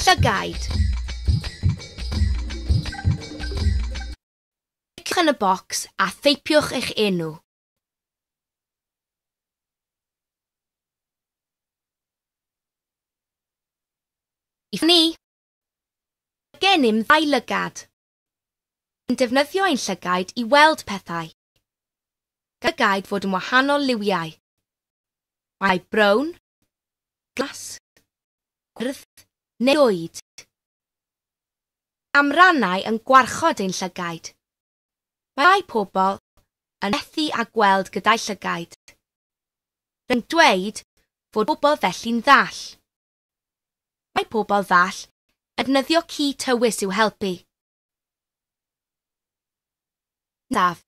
Llygaid. Cliciwch yn y bocs a theipiwch eich enw. I ni. Gennym ddau lygad. Yn defnyddio ein llygaid i weld pethau. Gall llygaid fod yn wahanol liwiau. Mae brown, glas, gwyrdd neu lwyd. Amrannau yn gwarchod ein llygaid. Mae rhai pobl yn methu â gweld gyda'u llygaid. Rwy'n dweud fod pobl felly'n ddall. Mae pobl ddall yn defnyddio ci tywys i'w helpu. Nesaf,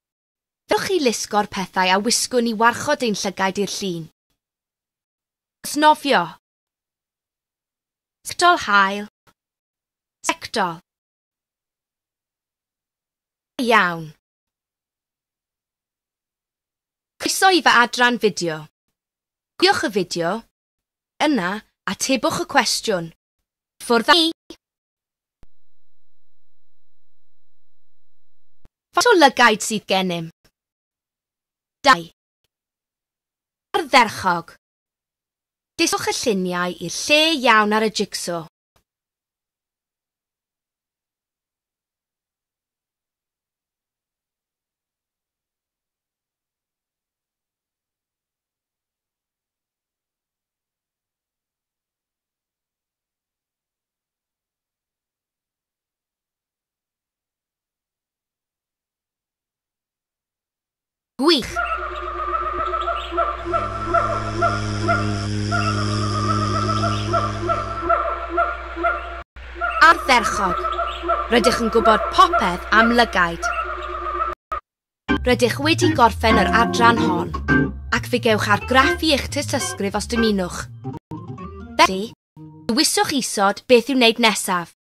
fedrwch chi lusgo'r pethau a wisgwn i warchod ein llygaid i'r llun. Snofio. Sbectol haul. Sbectol. Da iawn. Croeso i fy adran fideo. Gwyliwch y fideo, yna atebwch y cwestiwn. Ffwrdd â ni! Faint o lygaid sydd gennym? 2. Ardderchog! Disgwch y lluniau i'r lle iawn ar y jig-so. Gwych! Ardderchog! Rydych yn gwybod popeth am lygaid. Rydych wedi gorffen yr adran hon, ac fe gewch argraffu eich tystysgrif os dymunwch. Felly, dewiswch isod beth i'w wneud nesaf.